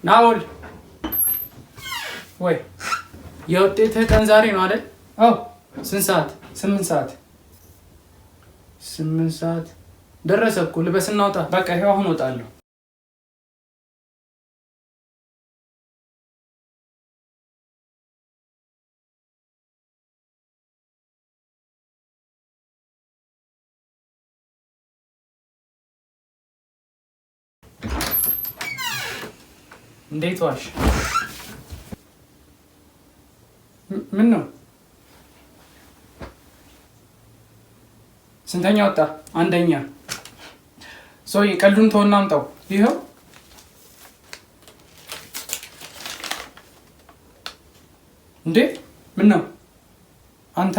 ናኦል ወይ የውጤትህ ቀን ዛሬ ነው አይደል? አዎ። ስንት ሰዓት? 8 ሰዓት። 8 ሰዓት ደረሰ እኮ። ልበስ እናውጣ። በቃ ይኸው አሁን እወጣለሁ። እንዴት ዋልሽ? ምን ነው? ስንተኛ ወጣ? አንደኛ። ሰውዬ ቀልዱን ተውና አምጣው። ይኸው። እንዴ፣ ምን ነው አንተ?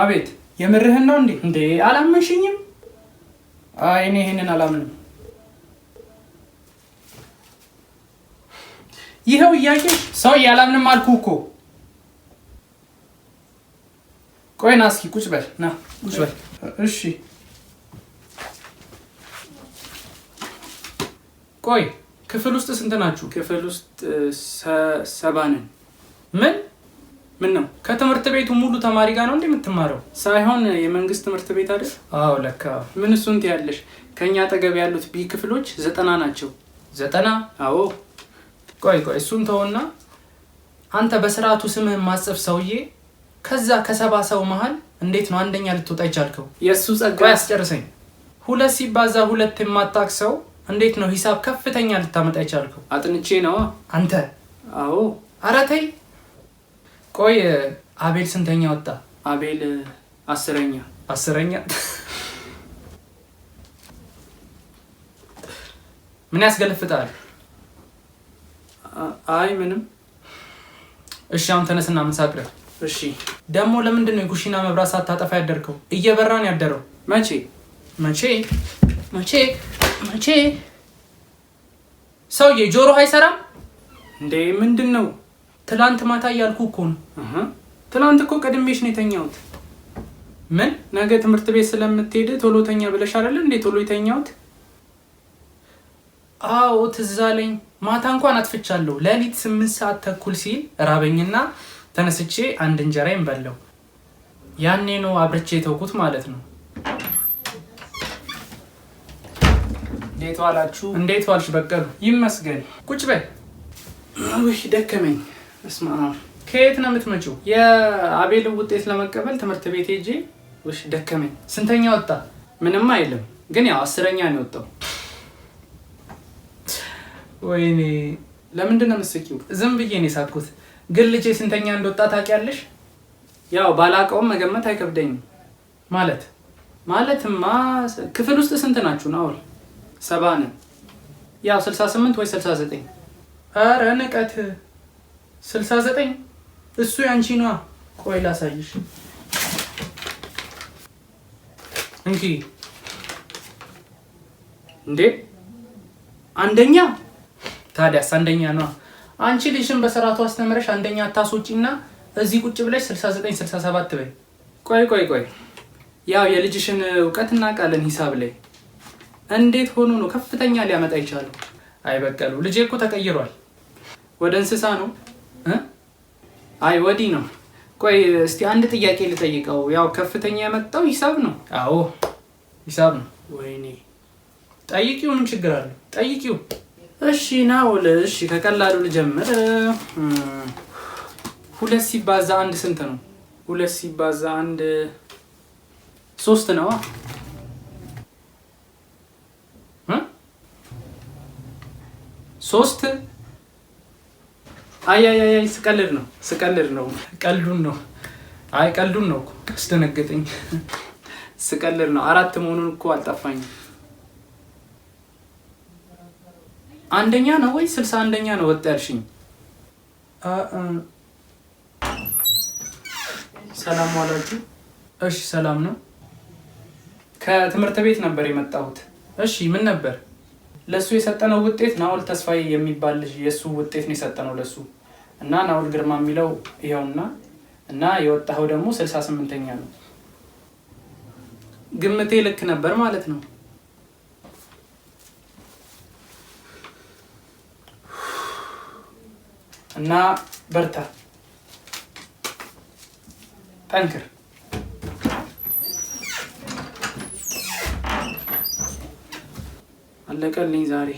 አቤት። የምርህን ነው እንዴ? እንዴ፣ አላመንሽኝም? አይ፣ እኔ ይሄንን አላምንም። ይኸው እያየሽ። ሰውዬ፣ አላምንም አልኩህ እኮ። ቆይ ና እስኪ ቁጭ በል፣ ና ቁጭ በል። እሺ፣ ቆይ ክፍል ውስጥ ስንት ናችሁ? ክፍል ውስጥ 70 ነን። ምን? ምን ነው፣ ከትምህርት ቤቱ ሙሉ ተማሪ ጋር ነው እንዴ የምትማረው? ሳይሆን የመንግስት ትምህርት ቤት አይደል? አዎ ለካ። ምን እሱን ትያለሽ? ከእኛ አጠገብ ያሉት B ክፍሎች 90 ናቸው። 90? አዎ። ቆይ ቆይ፣ እሱን ተውና አንተ በስርዓቱ ስምህን ማትጽፍ ሰውዬ ከዛ ከ70 ሰው መሀል እንዴት ነው አንደኛ ልትወጣ የቻልከው? የእሱ ጸጋ። ቆይ አስጨርሰኝ። ሁለት ሲባዛ ሁለት የማታውቅ ሰው እንዴት ነው ሂሳብ ከፍተኛ ልታመጣ የቻልከው? አጥንቼ ነዋ። አንተ? አዎ። ኧረ ተይ። ቆይ አቤል ስንተኛ ወጣ? አቤል 10ኛ። 10ኛ? ምን ያስገለፍጣል? አይ፣ ምንም። እሺ፣ አሁን ተነስና ምሳ አቅርብ። እሺ። ደግሞ ለምንድን ነው የኩሽና መብራት ሳታጠፋ ያደርከው? እየበራን ያደረው። መቼ መቼ መቼ መቼ? ሰውዬ፣ ጆሮ አይሰራም እንዴ? ምንድን ነው? ትላንት ማታ እያልኩ እኮ ነው። ትላንት እኮ ቀድሜሽ ነው የተኛሁት። ምን? ነገ ትምህርት ቤት ስለምትሄድ ቶሎ ተኛ ብለሽ አይደለ እንዴ ቶሎ የተኛሁት? አዎ፣ ትዝ አለኝ። ማታ እንኳን አጥፍቻለሁ። ሌሊት 8:30 ሲል ራበኝና ተነስቼ አንድ እንጀራዬን በላሁ። ያኔ ነው አብርቼ የተውኩት ማለት ነው። እንዴት ዋላችሁ? እንዴት ዋልሽ በቀሉ? ይመስገን። ቁጭ በይ። ውይ፣ ደከመኝ። እስማ፣ ከየት ነው የምትመጪው? የአቤል ውጤት ለመቀበል ትምህርት ቤት ሄጄ፣ ውይ ደከመኝ። ስንተኛ ወጣ? ምንም አይልም፣ ግን ያው 10ኛ ነው የወጣው። ወይኔ፣ ለምንድን ነው የምትስቂው? ዝም ብዬ ነው የሳቅኩት። ግን ልጄ ስንተኛ እንደወጣ ታውቂያለሽ? ያው ባላውቀውም መገመት አይከብደኝም። ማለት ማለትማ ክፍል ውስጥ ስንት ናችሁ? ናኦል፣ 70 ነን። ያው 68 ወይ 69። ኧረ ንቀት! 69? እሱ ያንቺ ነዋ። ቆይ ላሳይሽ። እንኪ። እንዴ፣ አንደኛ? ታዲያስ አንደኛ ነዋ። አንቺ ልጅሽን በስርዓቱ አስተምረሽ አንደኛ አታስወጪና እዚህ ቁጭ ብለሽ 69 67 በይ። ቆይ ቆይ ቆይ፣ ያው የልጅሽን እውቀት እናውቃለን ሂሳብ ላይ። እንዴት ሆኖ ነው ከፍተኛ ሊያመጣ ይቻለው? አይ በቀሉ፣ ልጄ እኮ ተቀይሯል። ወደ እንስሳ ነው እ? አይ፣ ወዲህ ነው። ቆይ እስቲ አንድ ጥያቄ ልጠይቀው። ያው ከፍተኛ ያመጣው ሂሳብ ነው። አዎ፣ ሂሳብ ነው። ወይኔ፣ ጠይቂው፣ ምን ችግር አለው? ጠይቂው። እሺ ናውል፣ እሺ ከቀላሉ ልጀምር። ሁለት ሲባዛ አንድ ስንት ነው? ሁለት ሲባዛ አንድ ሶስት ነው። እ? ሶስት? አይ አይ አይ፣ ስቀልድ ነው፣ ስቀልድ ነው፣ ቀልዱን ነው። አይ፣ ቀልዱን ነው እኮ፣ አስደነገጠኝ። ስቀልድ ነው። አራት መሆኑን እኮ አልጠፋኝም። አንደኛ ነው ወይ 61ኛ ነው ወጣ ያልሽኝ? ሰላም ዋላችሁ። እሺ፣ ሰላም ነው። ከትምህርት ቤት ነበር የመጣሁት። እሺ፣ ምን ነበር? ለእሱ የሰጠነው ውጤት ናኦል ተስፋዬ የሚባል ልጅ የእሱ ውጤት ነው የሰጠነው ለእሱ እና ናኦል ግርማ የሚለው ይኸውና እና የወጣኸው ደግሞ 68ኛ ነው። ግምቴ ልክ ነበር ማለት ነው። እና በርታ፣ ጠንክር። አለቀልኝ ዛሬ።